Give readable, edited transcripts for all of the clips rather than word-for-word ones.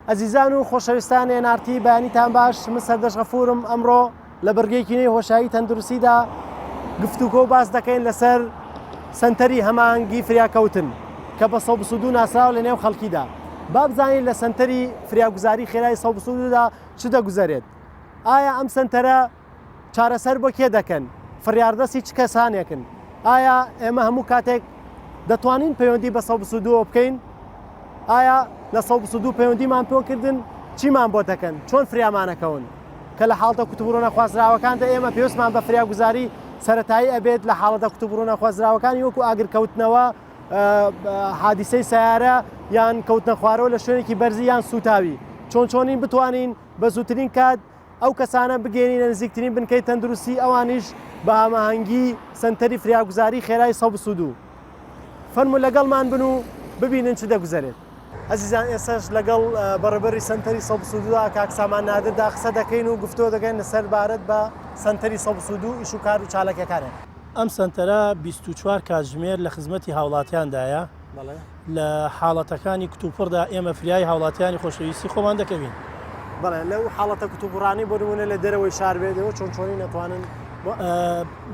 ئەزیزان و خۆشەویستان NRT بەیانیتان باش من سەردەشت غەفورم ئەمڕۆ لە بڕگەیەکی نوێی هۆشیاری تەندروستیدا گفتوگۆ و باس دەکەین لەسەر سەنتەری هەماهەنگی فریاکەوتن کە بە 122 ناسراوە لە نێو خەڵکیدا با بزانین لە سەنتەری فریاگوزاری خێرای 122 دا چ دەگوزەرێت ئایا ئەم سەنتەرە چارەسەر بۆ کێ دەکەن؟ فڕیاردەستی چ کەسانێکن؟ ئایا ئێمە هەموو کاتێک دەتوانین پەیوەندی بە 122 بکەین؟ ئایا لە 122 پەیوەندیمان پێ کردن چیمان بۆ دەکەن؟ چۆن فریامانەکەون؟ کە لە حاڵتە کوتوبڕو نەخوازراوەکاندا ئێمە پێویستمان بە فریاگوزاری سەرەتایی ئەبێت لە حاڵەتە کوتوبڕو نەخوازراوەکانی وەکو ئاگرکەوتنەوە، حادیسەی سەیارە یان کەوتنە خوارەوە لە شوێنێکی بەرزی یان سووتاوی چۆن چۆنین بتوانین بە زووترین کات ئەو کەسانە بگەێنینە نزیکترین بنکەی تەندروستی ئەوانیش بە هەماهەنگی سەنتەری فریاگوزاری خێرای 122 فەرموو لەگەڵمان بن و ببینن چ دەگوزەرێت. ئەزیزان ئێستاش لەگەڵ بەڕێبەری سەنتەری 122 کاک سامان نادردا قسە دەکەین و گفتۆ دەکەین لەسەر بارەت بە سەنتەری 122 ئیش و کار و چاالکیەکانیان. ئەم سەنتەرە 24 کاتژمێر لە خزمەتی هاوڵاتیاندایە. لە حاڵەتەکانی کتوپڕدا ئێمە فریای هاوڵاتیانی خۆشەویستی خۆمان دەکەوین. بەڵێ لەو حاڵەتە کتوپڕانەی بۆ نموونە لە دەرەوەی شار بێت ئێوە چۆن چۆنی نەتوانن؟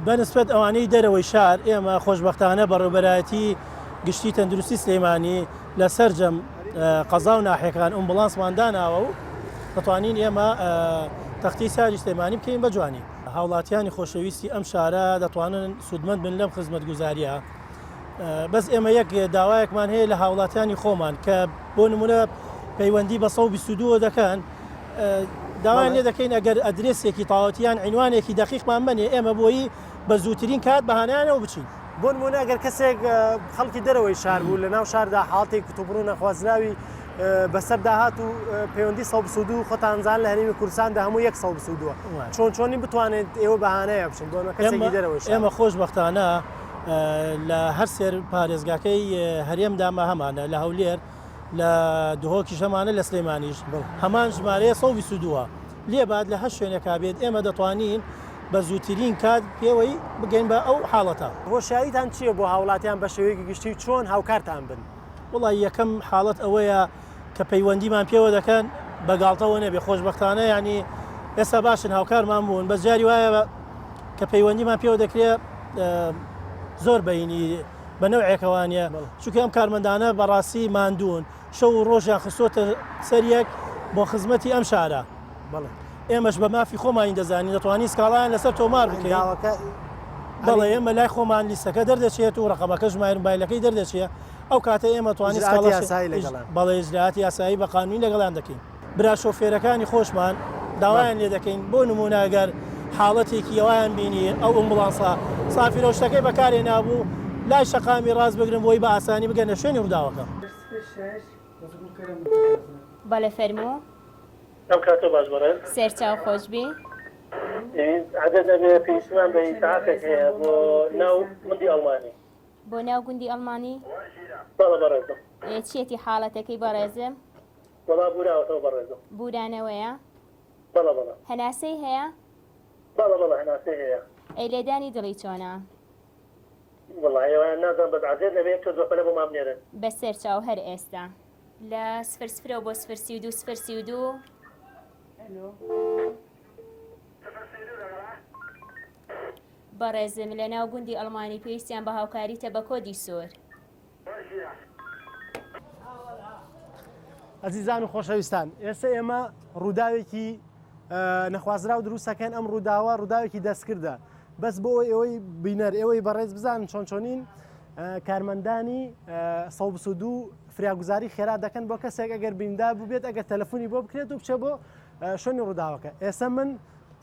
بە نسبەت ئەوانەی دەرەوەی شار ئێمە خۆشبەختانە بەڕێوبەرایەتی گشتی تەندروستی سلێمانی لە سەرجەم قەزا و ناحیەکان ئومبڵانسمان داناوە و دەتوانین ئێمە تەختی ساری سلێمانی بکەین بە جوانی. هاوڵاتیانی خۆشەویستی ئەم شارە دەتوانن سوودمەند بن لەم خزمەتگوزارییە. بەس ئێمە یەک داوایەکمان هەیە لە هاوڵاتیانی خۆمان کە بۆ نمونە پەیوەندی بە 122 دەکەن داوایان لێ دەکەین ئەگەر ئەدرسێکی تاوەتیان عینوانێکی دەقیقمان بنێ ئێمە بۆیی بە زووترین کات بەهانیانەوە بچین. بۆ نمونە ئەگەر کەسێک خەڵکی دەرەوەی شار بوو لە ناو شاردا حاڵتێک کتوپڕ و نەخوازراوی بەسەر داهات و پەیوەندی 122 خۆتان زان لە هەرێمی کوردستاندا هەموو یەک 122 چۆن چۆنی بتوانێت ئێوە بەهانەیە بچن بۆ کەسێکی دەرەوەی شار؟ ئێمە خۆشبەختانە لە هەر سێ پارێزگاکەی هەرێمدا مە هەمانە لە هەولێر لە دهۆکیش هەمانە لە سلێمانیش هەمان ژمارەیە 122 لێ بات لە هەر شوێنێکا بێت ئێمە دەتوانین بە زووترین کات پێوەی بگەین بە ئەو حاڵەتە. هۆشیاریتان چییە بۆ هاوڵاتیان بە شێوەیەکی گشتی و چۆن هاوکارتان بن؟ وەڵا یەکەم حاڵەت ئەوەیە کە پەیوەندیمان پێوە دەکەن بە گاڵتەوە نەبێ خۆشبەختانە یانی ئێستا باشن هاوکارمان بوون بەس جاری وایە کە پەیوەندیمان پێوە دەکرێت زۆر بەینی بە نەوعێکەوانە چونکە ئەم کارمەندانە بەڕاستی ماندوون شەو و ڕۆژیان خستۆتە سەر یەک بۆ خزمەتی ئەم شارە ئێمەش بە مافی خۆمانی دەزانین دەتوانین سکاڵایان لەسەر تۆمار بکەین بەڵێ ئێمە لای خۆمان لیستەکە دەردەچێت و ڕقەمەکە ژمارە مۆبایلەکەی دەردەچێت ئەو کاتە ئێمە توانی ئیجرائاتی یاسایی لەگەڵیان. بەڵێ ئیجرائاتی یاسایی بە قانونی لەگەڵیان دەکەین. برا شۆفێرەکانی خۆشمان داوایان لێ دەکەین بۆ نموونە گەر حاڵەتێکی ئەوایان بینی ئەو ئومبڵانسە سافی رەوشتەکەی بەکارهێنابوو لای شەقامی ڕاست بگرن بۆی بە ئاسانی بگەنە شوێنی ڕووداوەکە. بەڵێ فەرموو. ئەم کاتە باش بەڕێز. سەرچاو خۆش بی. عەدەد ئەبێ پێویستمان بە ئیسعافێک هەیە بۆ ناو گوندی ئەڵمانی. بۆ ناو گوندی ئەڵمانی؟ بەڵێ بەڕێزم. چیەتی حاڵەتەکەی بەڕێزم؟ وەڵا بوراوەتەوە بەڕێزم. بورانەوەیە؟ بەڵێ بەڵێ. هەناسەی هەیە؟ بەڵێ بەڵێ هەناسەی هەیە. ئەی لێدانی دڵی چۆنە؟ وەڵا ئێوەیان نازانم بەس عەزێت نەبێ یەک تۆز بەپەلە بۆمان بنێرن. بەسەر چاو هەر ئێستا. لە سفر سفرەوە بۆ سفر 32 سفر 32. بەڕێزم لە ناو گوندی ئەڵمانی پێویستیان بە هاوکاریتە بە کۆدی سوور. ئەزیزان و خۆشەویستان ئێستا ئێمە ڕووداوێکی نەخوازراو دروستەکەن ئەم ڕووداوە ڕووداوێکی دەستکردە بەس بۆ ئەوەی ئێوەی بینەر ئێوەی بەڕێز بزانن چۆن چۆنین کارمەندانی 122 فریاگوزاری خێرا دەکەن بۆ کەسێک ئەگەر بیندا ببێت ئەگەر تەلەفۆنی بۆ بکرێت و بچێ بۆ شوێنی ڕووداوەکە ئێستا من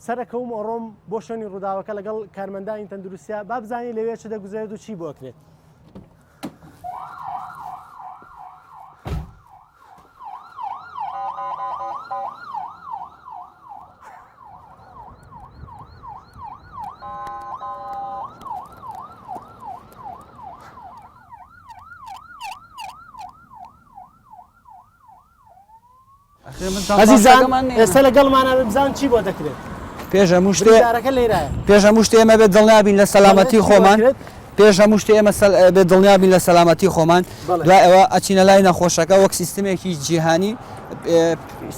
سەرەکەوم ئەڕۆم بۆ شوێنی ڕووداوەکە لەگەڵ کارمەندانی تەندروستیا با بزانین لەوێ چ دەگوزەرێت و چی بۆ ئەکرێت. ئەزیزان ئێستا لەگەڵمانە بزان چی بۆ دەکرێت پێش هەموو شتێ بریندارەکە لێرایە پێش هەموو شتێ ئێمە بێت دڵنیابین لە سەلامەتی خۆمان. پێش هەموو شتێ ئێمە بێ دڵنیا بین لە سەلامەتی خۆمان دوای ئەوە ئەچینە لای نەخۆشەکە وەک سیستمێکی جیهانی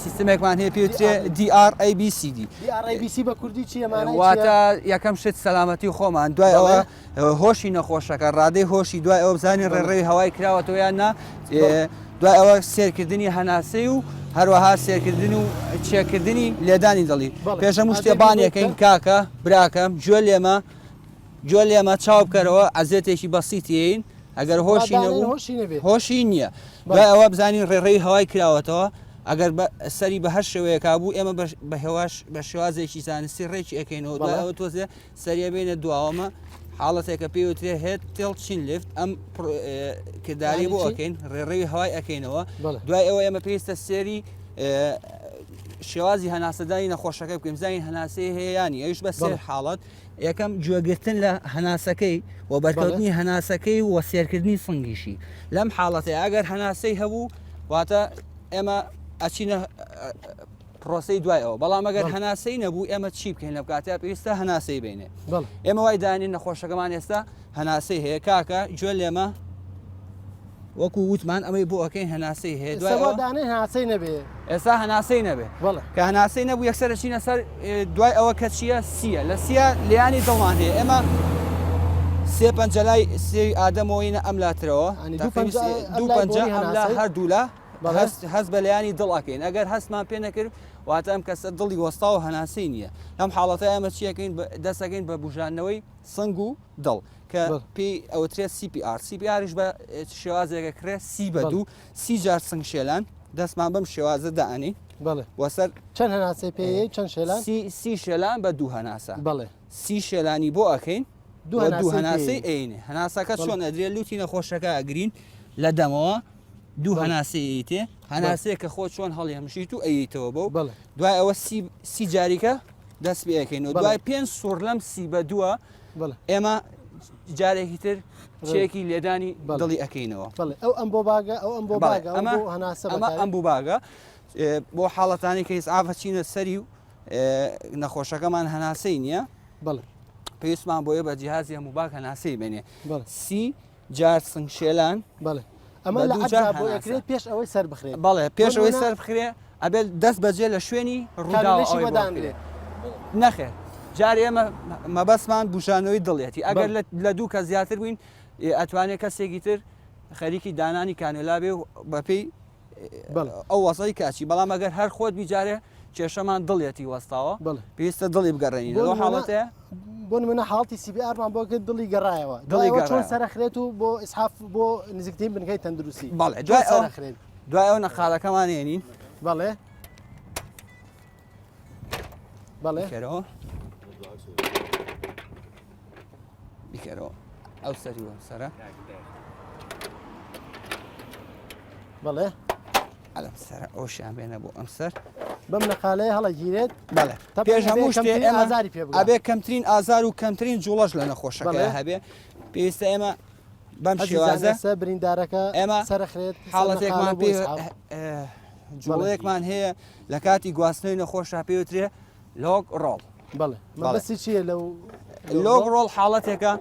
سیستمێکمان هەیە پێوترێ DRABCD DRABC بە کوردی چییە واتە یەکەم شت سەلامەتی خۆمان دوای ئەوە هۆشی نەخۆشەکە ڕادەی هۆشی دوای ئەوە بزانین ڕێڕەوی هەوای کراوەتەوە یان نا دوای ئەوە سێرکردنی هەناسەی و هەروەها سێرکردن و چێکردنی لێدانی دڵی پێش هەموو شتێ بانێکەین کاکە براکەم گوێ لێمە گوێ لێمە چاو بکەرەوە ئەزێتێکی بەسیتیین ئەگەر هۆشی نەبوو هۆشی نییە دوای ئەوە بزانین ڕێڕەوی هەوای کراوەتەوە ئەگەر سەری بە هەر شێوەیەکا بوو ئێمە بە هێواش بە شێوازێکی زانستی ڕێکی ئەەکەینەوە دوای ئەوە تۆزێ سەریە بینە دواوەمە حاڵەتێکە پێی وترێ head tilt chin lift ئەم کرداری بۆ ئەەکەین ڕێڕەوی هەوای ئەەکەینەوە دوای ئەوە ئێمە پێویستە سێری شێوازی هەناسەدانی نەخۆشەکە بکەین زانین هەناسەی هەیەیانی ئەوش بە سێ حاڵەت یەکەم گوێگرتن لە هەناسەکەی و بەرکەوتنی هەناسەکەی و سێرکردنی سنگیشی لەم حاڵەتەیە ئەگەر هەناسەی هەبوو واتە ئێمە ئەچینە پرۆسەی دوای ئەوە بەڵام ئەگەر هەناسەی نەبوو ئێمە چی بکەین لەم کاتیا پێویستە هەناسەی بینێ ئێمە وای دانین نەخۆشەکەمان ئێستا هەناسەی هەیە کاکە گوێ لێمە وەکو وتمان ئەمەی بۆ ئەەکەین هەناسەی هەیە دوای دانێ هەناسەی نەبێ ئێستا هەناسەی نەبێ کە هەناسەی نەبوو یەکسەر چینە سەر دوای ئەوە کە چییە سیە لە سیە لیانی دڵمان هەیە ئێمە سێ پەنجەلای سێوی ئادەمەوەینە ئەم لاترەوە دوو پەنجە ئەملا هەردوولا هەست هەست بە لایانی دڵ ئەکەین ئەگەر هەستمان پێ نەکرد واتە ئەم کەسە دڵی وەستا و هەناسەی نییە لەم حاڵەتە ئێمە چیەکەین دەستەکەین بە بژانەوەی سنگ و دڵ کە پێی ئەوترێت CPR CPR یش بە شێوازێکە کرێ سی بە دوو سی جار سنگ شێلان دەستمان بەم شێوازە دائەنی بەڵێ وەسەر چەند هەناسەی پێ چەند شێلان سی شێلان بە دوو هەناسە بەڵێ سی شێلانی بۆ ئەکەین دوو هەناسەی ئەینێ هەناسەکە چۆن ئەدرێ لوتی نەخۆشەکە ئەگرین لە دەمەوە دوو هەناسەی ئەیتێ هەناسەیە کە خۆ چۆن هەڵی هەمشیت و ئەیتەوە بۆ دوای ئەوە سی جاریکە دەست پێەکەین و دوای پێنج سوڕ لەم سی بە دووە ئێمە جارێکی تر چێکی لێدانی دڵی ئەەکەینەوە ئەو ئەم بۆ باگە ئەو ئەم بۆ باگە ئەمە هەناسە ئەمە ئەم بوو باگە بۆ حاڵەتانی کە ئیسعافە چینە سەری و نەخۆشەکەمان هەناسەی نییە بەڵێ پێویستمان بۆیە بە جیهازی هەموو هەناسەی بێنێ سی جار سنگ شێلان بەڵێ ئەمە لە جار بۆ ئەکرێت پێش ئەوەی سەر بخرێت بەڵێ پێش ئەوەی سەر بخرێ ئەبێت دەست بەجێ لە شوێنی ڕووداوەکەی بۆدانرێت نەخێر جار ئێمە مەبەستمان بژانەوەی دڵێتی ئەگەر لە دوو کە زیاتر بووین ئەتوانێت کەسێکی تر خەریکی دانانی کانێلا بێ و بەپێی ئەو وەزعەی کە ئەچی بەڵام ئەگەر هەر خۆت بی جارێ کێشەمان دڵیەتی وەستاوە پێویستە دڵی بگەڕێنین لەو حاڵەتەیە بۆ نمونە حاڵتی CPR مان بۆ کرد دڵی گەڕایەوە دڵی چۆن سەرخرێت و بۆ ئیسحاف بۆ نزیکترین بنکەی تەندروستی بەڵێ دوای ئەو دوای ئەو نەقالەکەمان ێنین بەڵێ بەڵێ بیکەرەوە بیکەرەوە ئەو سەری وەم سەرە بەڵێ ئەلم سەرە ئەوشیان بێنە بۆ ئەم سەر بەم نەقالەیە هەڵەگیرێت بەڵێ پێش هەموو شتێ ئازاری پێ ئەبێ کەمترین ئازار و کەمترین جوڵەش لە نەخۆشەکە هەبێ پێویستە ئێمە بەم شێوازە بریندارەکە ئێمە سەرخرێت حاڵەتێکمان پێ جوڵەیەکمان هەیە لە کاتی گواستنەوەی نەخۆشا پێی وترێ log roll. بەڵێ مەبەستی چییە لەو log roll حاڵەتێکە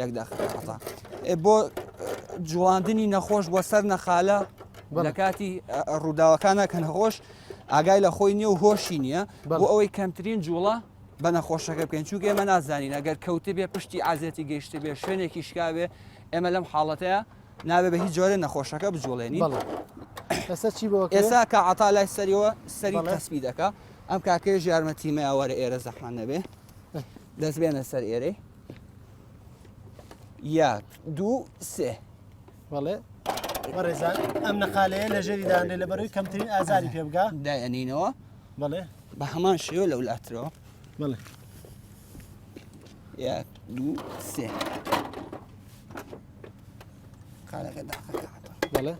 یەک دەخەتا بۆ جوڵاندنی نەخۆش بۆ سەر نەخالە لە کاتی ڕووداوەکانە کە نەخۆش ئاگای لە خۆی نییە و هۆشی نییە بۆ ئەوەی کەمترین جوڵە بە نەخۆشەکە بکەین چونکە ئێمە نازانین ئەگەر کەوتبێ پشتی ئازێتی گەیشتبێ شوێنێکی شکاوێ ئێمە لەم حاڵەتەیە نابێ بە هیچ جۆرێ نەخۆشەکە بجوڵێنی. بەڵێ. ئێستا چی بۆ ئەکرێ؟ ئێستا کا عەتا لای سەریەوە سەری تەسپی دەکا. ئەم کاکەیەش یارمەتیمەیە وەرە ئێرە زەحمەت نەبێ. دەست بێنە سەر ئێرەی. یەک، دوو، سێ. بەڵێ. بەڕێزان ئەم نەقالەیە لە ژێری دانرێ لەبەرەوەی کەمترین ئازاری پێ بگا. دایئەنینەوە. بەڵێ. بە هەمان شێوە لەولاترەوە. بەڵێ. یەک، دوو، سێ. قالەکە داخە کاتە. بەڵێ.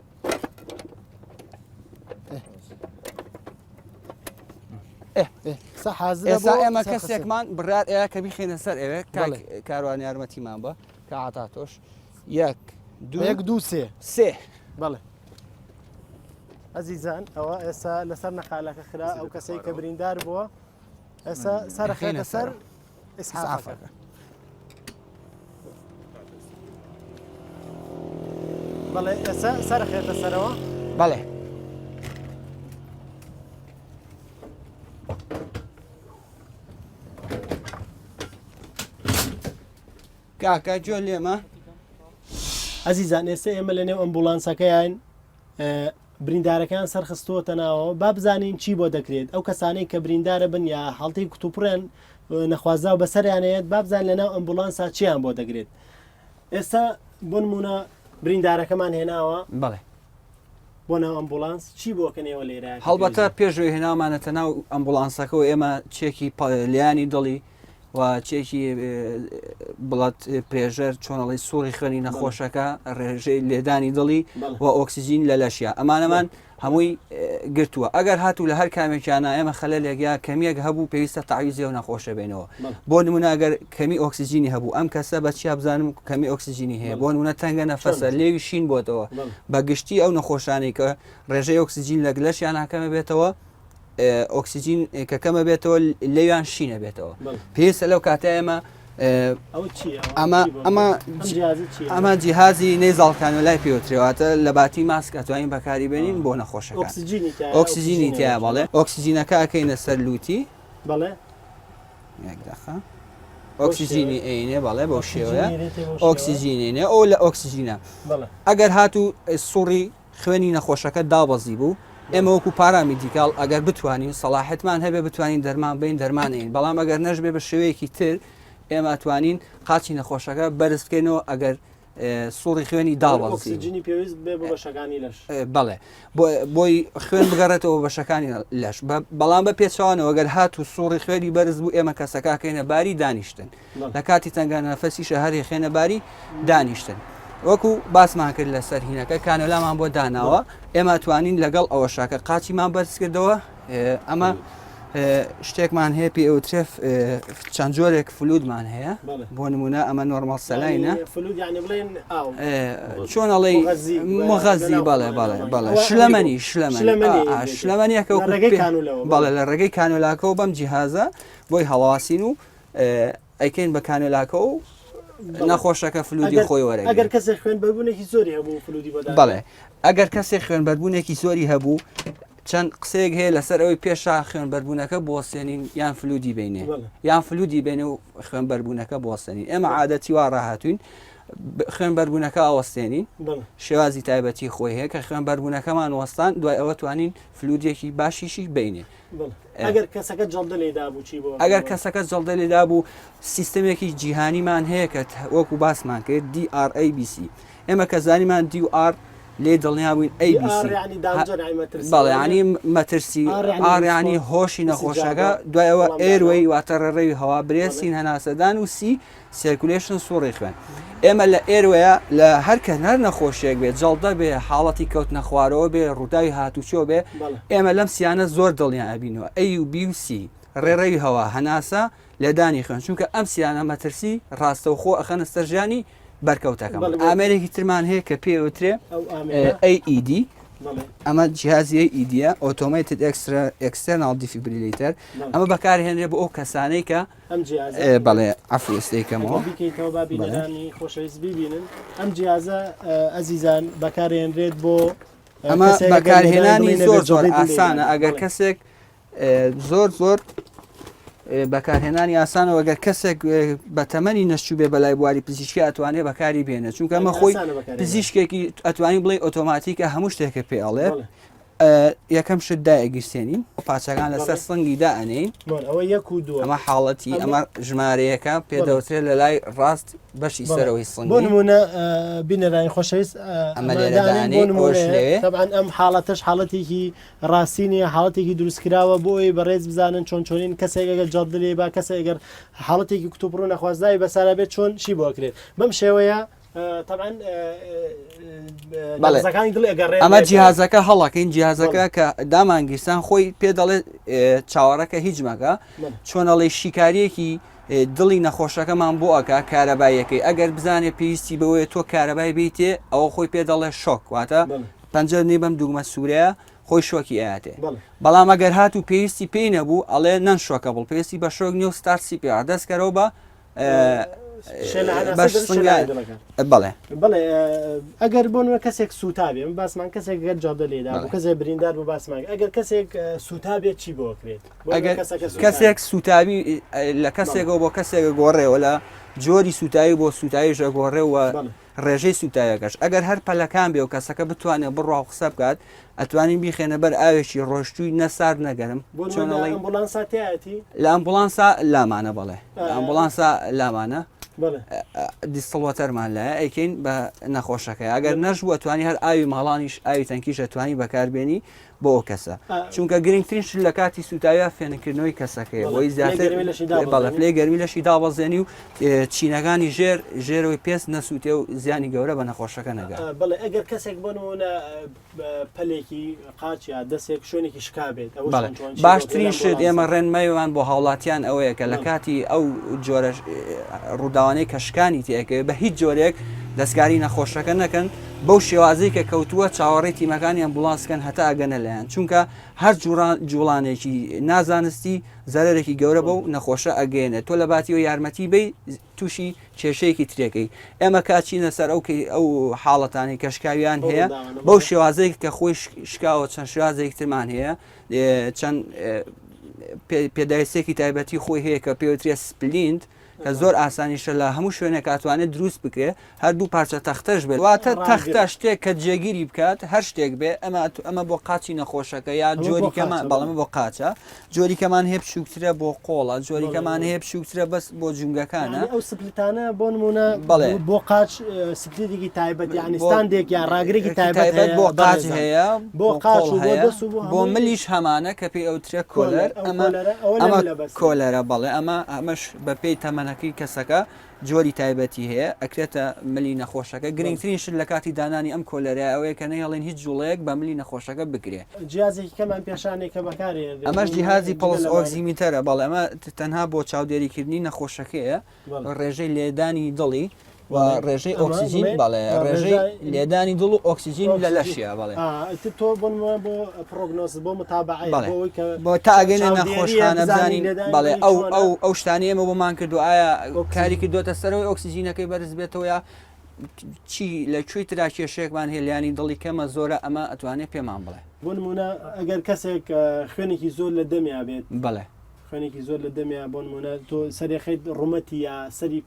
ئێستا ئێمە کەسێکمان بڕیار ئەیە کە بیخێنە سەر ئەوێ کاروان یارمەتیمان بە کە عتا تۆش یەک دوو یەک دوو سێ سێ بەڵێ ئەزیزان ئەوە ئێستا لەسەر نەقالەکە خرا ئەو کەسەی کە بریندار بووە ئێستا سەرخێنە سەر ئیسحافەکە. بەڵێ ئێستا سەرخێتە سەرەوە. بەڵێ. کاکە گوێ لێمە. ئەزیزان ئێستا ئێمە لە نێو ئەمبوڵانسەکەیان بریندارەکان سەرخستووەتە ناوەوە با بزانین چی بۆ دەکرێت ئەو کەسانەی کە بریندارە بن یا حاڵتی کوتوپڕێن نەخوازراو بەسەریانەیەت با بزانین لەناو ئەمبوڵانسا چیان بۆ دەگرێت ئێستا بۆ نمونە بریندارەکەمان هێناوە بەڵێ بۆ ناو ئەمبوڵانس چی بۆ کەنێوە لێرە هەڵبەتە پێشەوەی هێناومانەتە ناو ئەمبوڵانسەکەەوە ئێمە چێکی لیانی دڵی و چێکی blood pressure چۆنەڵی سوڕی خوێنی نەخۆشەکە ڕێژەی لێدانی دڵی و ئۆکسجین لە لەشیا ئەمانەمان هەمووی گرتووە ئەگەر هاتوو لە هەر کامێکیانە ئێمە خەلەلێک یا کەمیەک هەبوو پێویستە تەعویزی ئەو نەخۆشە بینەوە بۆ نمونە ئەگەر کەمی ئۆکسجینی هەبوو ئەم کەسە بە چیا بزانم کەمی ئۆکسجینی هەیە بۆ نمونە تەنگە نەفەسە لێوی شین بۆتەوە بە گشتی ئەو نەخۆشانەی کە ڕێژەی ئۆکسجین لە لەشیان کەمە بێتەوە ئۆکسجین کە کەمە بێتەوە لێویان شینە بێتەوە پێویستە لەو کاتە ئێمە ئەمە ئەمە ئەمە جیهازی nasal cannula ی پێوترێواتە لە باتی ماسک ئەتوانین بەکاری بێنین بۆ نەخۆشەکە ئۆکسجینی تیا بەڵێ ئۆکسجینەکە ئەکەینە سەر لوتی بەڵێ یەک دەخە ئۆکسجینی ئەینێ بەڵێ بەو شێوەیە ئۆکسجینێنێ ئەو لە ئۆکسجینە ئەگەر هاتوو سوڕی خوێنی نەخۆشەکە دابەزی بوو، ئێمە وەکو paramedical ئەگەر بتوانین سەڵاحەتمان هەبێ بتوانین دەرمان بین دەرمان ئەین بەڵام ئەگەر نەشبێ بە شێوەیەکی تر ئێمە ئەتوانین قاچی نەخۆشەکە بەرز بکەینەوە ئەگەر سوڕی خوێنی دابەزی ئۆکسجینی پێویست بێ بۆ بەشەکانی لەش بەڵێ بۆی خوێن بگەڕێتەوە بەشەکانی لەش بەڵام بە پێچوانەوە گەر هات و سوڕی خوێنی بەرز بوو ئێمە کەسەکەکەینە باری دانیشتن لە کاتی تەنگە نەفەسیشە هەر یخێنە باری دانیشتن. وەکو باسمان کرد لەسەر هینەکە cannula مان بۆ داناوە ئێمە توانین لەگەڵ ئەوەشا کە قاچیمان بەرز کردەوە ئەمە شتێکمان هەیە پێ ئەوترێ چەند جۆرێک fluid مان هەیە بۆ نمونە ئەمە normal saline ە چۆن ئەڵێ مغەزی بەڵێ بەڵێ بەڵێ شلەمەنی شلەمەنی شلەمەنیەکە بەڵێ لە ڕێگەی cannula کەەوە بەم جیهازە بۆی هەڵواسین و ئەیکەین بە cannula کە و نەخۆشەکە fluid ی خۆی وەرە ئەگەر کەسێک خوێن بەربوونێکی زۆری هەبوو fluid ی بۆ بەڵێ ئەگەر کەسێک خوێن بەربوونێکی زۆری هەبوو چەند قسەیەک هەیە لەسەر ئەوەی پێشا خوێن بەربوونەکە بۆسێنین یان fluid ی بینێ یان fluid ی بێنێ و خوێن بەربوونەکە بۆسێنین ئێمە عادەتی وا ڕاهاتوین خوێن بەربوونەکە ئەوەستێنین شێوازی تایبەتی خۆی هەیە کە خوێن بەربوونەکەمان وەستان دوای ئەوە توانین fluid ێکی باشیشی بینێ ئەگەر کەسەکە جەڵدە لێدابوو چی بۆ؟ ئەگەر کەسەکە جەڵدە لێدابوو سیستەمێکی جیهانیمان هەیە کە وەکو باسمان کرد DRABC ئێمە کە زانیمان DR لێ دڵنیا بووین ABC بەڵێ ینی مەترسی R ینی هۆشی نەخۆشەکە دوای ئەوە airway واتە ڕێڕەوی هەوا breathing هەناسەدان و C circulation سوڕی خوێن. ئێمە لە airway ە لە هەر کە هەر نەخۆشیێک بێ جەڵدە بێ حاڵەتی کەوتنە خوارەوە بێ ڕووداوی هاتوچۆ بێ ئێمە لەم سیانە زۆر دڵنیا ئەبینەوە A و B و C ڕێڕەوی هەوا هەناسە لێدانی خوێن چونکە ئەم سیانە مەترسی ڕاستەوخۆ ئەخەنە سەر ژیانی بەرکەوتەکەم ئامێرێکی ترمان هەیە کە پێ وترێ AED ئەمە جیهازی AED ە automated external defibrillator ئەمە بەکارهێنرێ بۆ ئەو کەسانەی کە ئەم جیازە بەڵێ عەفو ئێستەیکەمەوە ئەگەر بیکەیتەوە با بینەرانی خۆشەویست بیبینن ئەم جیازە ئەزیزان بەکارهێنرێت بۆ ئەمە بەکارهێنانی زۆر زۆر ئاسانە ئەگەر کەسێک زۆر زۆر بەکارهێنانی ئاسانەوە گەر کەسێک بە تەمەنی نەشتوو بێ بەلای بواری پزیشکی ئەتوانێ بەکاری بێنێ چونکە ئەمە خۆی پزیشکێکی ئەتوانی بڵێ ئۆتۆماتیکە هەموو شتێکە پێ ئەڵێ یەکەم شت دایەگیرسێنین پاچەکان لەسەر سنگی دائەنێین ئەوە یەک و دوو ئەمە حاڵەتی ئەمە ژمارەیەکە پێدەوترێت لە لای ڕاست بەشی سەرەوەی سنگی بۆ نمونە بینەرانی خۆشەویست ئەمە لێرە دانێ ئەوەش لەوێ طبعا ئەم حاڵەتەش حاڵەتێکی ڕاستی نییە حاڵەتێکی دروستکراوە بۆ ئەوەی بەڕێز بزانن چۆن چۆنین کەسێک ئەگەر جەڵدە لێ با کەسێک ئەگەر حاڵەتێکی کتوپڕ و نەخوازراوی بەسەرا بێت چۆن چی بۆ ئەکرێت بەم شێوەیە تەبعەن نەبزەکانی دڵ ئەگەڕێ ئەمە جیهازەکە هەڵەکەین جیهازەکە کە دامانگیرسان خۆی پێ دەڵێ چاوەڕەکە هیچ مەکە چۆنەڵی شیکاریەکی دڵی نەخۆشەکەمان بۆ ئەک کارەبایەکەی ئەگەر بزانێ پێویستی بەوەیە تۆ کارەبای بیتێ ئەوە خۆی پێ دەڵێ shock واتە پەنجە نی بەم دوگمە سوورەیە خۆی shock ی ئااتێ بەڵام ئەگەر هات و پێویستی پێی نەبوو ئەڵێ non shockable پێویستی بە shock نیە و start CPR دەستکەرەوە بە. بەش بەڵێ بڵێ ئەگەر بۆ نوێ کەسێک سووتابێ من باسمان کەسێک گەر جادە لێدا بوو کەسێک بریندار بوو باسمان ئەگەر کەسێک سووتابێت چی بۆ کرێت ئەگەر کەسێک سووتاوی لە کەسێکەوە بۆ کەسێک گۆڕێەوە لە جۆری سووتاوی بۆ سووتاویش ئەگۆڕێەوە ڕێژەی سووتاوەکەش ئەگەر هەر پەلەکان بێ و کەسەکە بتوانێت بڕوا و قسە بکات ئەتوانین بیخێنە بەر ئاوێکی ڕۆشتووی نە سارد نە گەرم چۆن ئەڵێی ئەمبولانسا تیایەتی؟ لە ئەمبولانسا لامانە بەڵێ لە ئەمبولانسا لامانە distilled water مان لایە ئەیکەین بە نەخۆشەکەی ئەگەر نەشبوو ئەتوانی هەر ئاوی ماڵانیش ئاوی تەنکیش ئەتوانی بەکاربێنی بۆ ئەو کەسە چونکە گرنگترین شت لە کاتی سووتاویا فێنکردنەوەی کەسەکەی بۆی زیاتر بەڵێ پلەی گەرمی لەشی دابەزێنی و چینەکانی ژێر ژێرەوەی پێست نەسووتێ و زیانی گەورە بە نەخۆشەکە نەگات. بەڵێ ئەگەر کەسێک بۆ نموونە پەلێکی قاچ یا دەسێک شوێنێکی شکا بێت ئەوە بەڵێ چۆن چۆن چی بۆ باشترین لە شت ئێمە ئەمبولانسە؟ ڕێنماییمان بۆ هاوڵاتیان ئەوەیە کە لە کاتی ئەو جۆرە ڕووداوانەی کە شکانی تێکەوێت بە هیچ جۆرێک دەستکاری نەخۆشەکە نەکەن بەو شێوازەی کە کەوتووە چاوەڕێی تیمەکانی ئەمبوڵانس کەن هەتا ئەگەنە لایان چونکە هەر جوڵانێکی نازانستی زەرەرێکی گەورە بەو نەخۆشە ئەگەیەنێت تۆ لە باتیەوە یارمەتی بەی تووشی کێشەیەکی ترەکەی ئێمە کاچینە سەر ئەو ئەو حاڵەتانی کە شکاویان هەیە بەو شێوازێک کە خۆی شکاوە چەند شێوازێک ترمان هەیە چەند پێداویستێکی تایبەتی خۆی هەیە کە پێوترێ splint کە زۆر ئاسانیشە لە هەموو شوێنێک ئەتوانێت دروست بکرێ هەر دوو پارچە تەختەش بێت واتە تەختە شتێک کە جێگیری بکات هەر شتێک بێ ئەمە ئەمە بۆ قاچی نەخۆشەکە یا جۆری کەمان بەڵێ بۆ قاچە جۆری کەمان هەیە بچووکترە بۆ قۆڵە جۆری کەمان هەیە بچووکترە بەس بۆ جومگەکانە ئەو split انە بۆ نمونە بەڵێ بۆ قاچ split ێکی تایبەت یعنی stand ێک یان ڕاگرێکی تایبەت بۆ قاچ هەیە بۆ قاچ و بۆ دەست و بۆ بۆ ملیش هەمانە کە پێی ئەوترێ collar ئەمە ئەمە collar ە بەڵێ ئەمە ئەمەش بەپێی تەمەنەکەی کەسەکە جۆری تایبەتی هەیە ئەکرێتە ملی نەخۆشەکە گرنگترین شت لە کاتی دانانی ئەم collar ە ئەوەیە کە نەیەڵێن هیچ جوڵەیەک بە ملی نەخۆشەکە بکرێ. جیازێکی کەمان پێشانێ کە بەکارێنرێت ئەمەش جیهازی pulse oximeter ە بەڵێ ئەمە تەنها بۆ چاودێریکردنی نەخۆشەکەیە ڕێژەی لێدانی دڵی و ڕێژەی ئۆکسجین بەڵێ ڕێژەی لێدانی دڵ و ئۆکسجین لە لەشیا بەڵێ تۆ بۆ بۆ prognosis بۆ متابعە بۆ تا ئەگەینە نەخۆشخانە بزانین بەڵێ ئەو ئەو ئەو شتانی ئێمە بۆمان کردو ئایا کاری کردوتە سەرەوەی ئۆکسجینەکەی بەرز بێتەوە یا چی لە کوێی ترا کێشەیەکمان هەیە لیانی دڵی کەمە زۆرە ئەمە ئەتوانێت پێمان بڵێ. بۆ نمونە ئەگەر کەسێک خوێنێکی زۆر لە دەمیا بێت بەڵێ. خوێنێکی زۆر لە دەمیا بۆ نمونە تۆ سەرێخەیت ڕومەتی یا سەری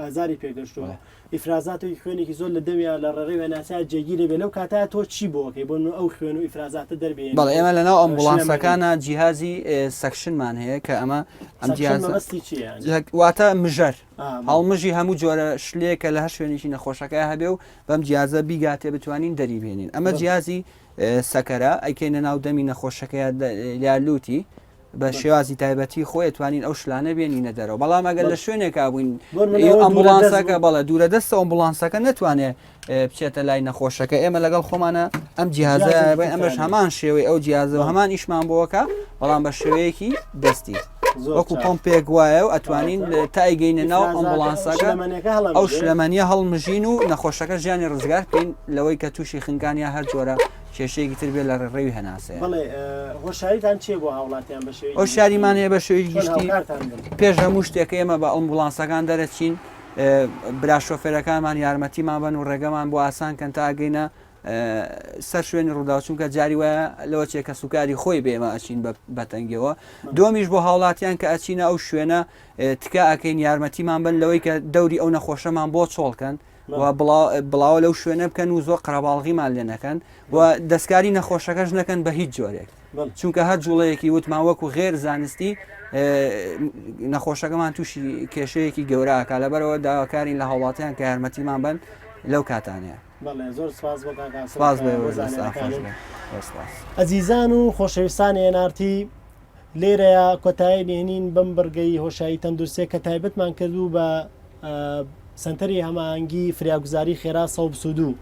ئازاری پێگەشتووە ئیفرازاتی خوێنێکی زۆر لە دەمیا لە ڕێڕەوی هەناسەیا جێگیر بێ لەو کاتە تۆ چی بۆکەی بۆ ئەو خوێن و ئیفرازاتە دەربێنی بەڵێ ئێمە لەناو ئەمبوڵانسەکانە جیهازی suction مان هەیە کە ئەمە ئەم جیهازە واتە مژەر هەڵمژی هەموو جۆرە شلەیەکە لە هەر شوێنێکی نەخۆشەکە هەبێ و بەم جیازە بیگاتێ بتوانین دەری بێنین ئەمە جیازی sucker ە ئەیکەینە ناو دەمی نەخۆشەکە یا لوتی بە شێوازی تایبەتی خۆی توانین ئەو شلانە بێنینە دەرەوە بەڵام ئەگەر لە شوێنێکا بووین ئەمبولانسەکە بەڵێ دوورە دەستە ئەمبولانسەکە نتوانێت بچێتە لای نەخۆشەکە ئێمە لەگەڵ خۆمانە ئەم جیازە ئەمەش هەمان شێوەی ئەو جیازە و هەمان ئیشمان بۆکە بەڵام بە شێوەیەکی دەستی وەکو پمپێک وایە و ئەتوانین تایگەینە ناو ئەمبولانسەکە ئەو شلەمەنیە هەڵمژین و نەخۆشەکە ژیانی ڕزگار بکەین لەوەی کە تووشی خنکان یا هەر جۆرە کێشەیەکی تر بێت لە ڕێڕەوی هەناسەیە. بەڵێ هۆشیاریتان چییە بۆ هاوڵاتیان بە شێوەیەکی هۆشیاریمان هەیە بە شێوەیەکی گشتی پێش هەموو شتێک ئێمە بە ئەمبولانسەکان دەرەچین برا شۆفێرەکانمان یارمەتیمان بن و ڕێگەمان بۆ ئاسان کەن تا ئەگەینە سەر شوێنی ڕووداو چونکە جاری وایە لەوە چێ کە سوکاری خۆی بێمە ئەچین بەتەنگەوە دۆمیش بۆ هاوڵاتیان کە ئەچینە ئەو شوێنە تکا ئەکەین یارمەتیمان بن لەوەی کە دەوری ئەو نەخۆشەمان بۆ چۆڵکەن و بڵاوە لەو شوێنە بکەن و زۆر قەرەباڵغیمان لێ نەکەن و دەستکاری نەخۆشەکەش نەکەن بە هیچ جۆرێک چونکە هەر جوڵەیەکی وتمان وەکو غێر زانستی نەخۆشەکەمان تووشی کێشەیەکی گەورەکە لەبەرەوە داواکارین لە هاوڵاتیان کە یارمەتیمان بن لەو کاتانەیە. بەڵێ زۆر سپاس بۆ کاک ئاسۆ بۆ زانیاریەکانت. ئەزیزان و خۆشەویستانی NRT لێرەیە کۆتایی نێنین بەم بڕگەی هۆشایی تەندروستیە کە تایبەتمان کردو بە سەنتەری هەماهەنگی فریاگوزاری خێرا 122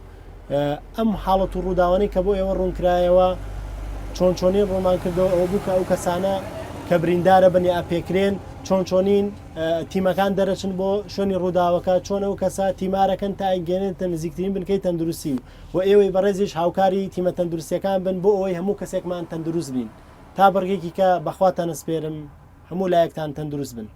ئەم حاڵەت و ڕووداوانەی کە بۆ ئێوە ڕوونکرایەوە چۆن چۆنین ڕوونمان کردەوە ئەوە بوو کە ئەو کەسانە کە بریندارە بن یا پێکرێن چۆن چۆنین تیمەکان دەرەچن بۆ شوێنی ڕووداوەکە چۆن ئەو کەسە تیمارەکەن تا ئەیگەێنێتە نزیکترین بنکەی تەندروستی و و ئێوەی بەڕێزیش هاوکاری تیمە تەندروستیەکان بن بۆ ئەوەی هەموو کەسێکمان تەندروست بین تا بڕگێکی کە بەخواتان ئەسپێرم هەموو لایەکتان تەندروست بن.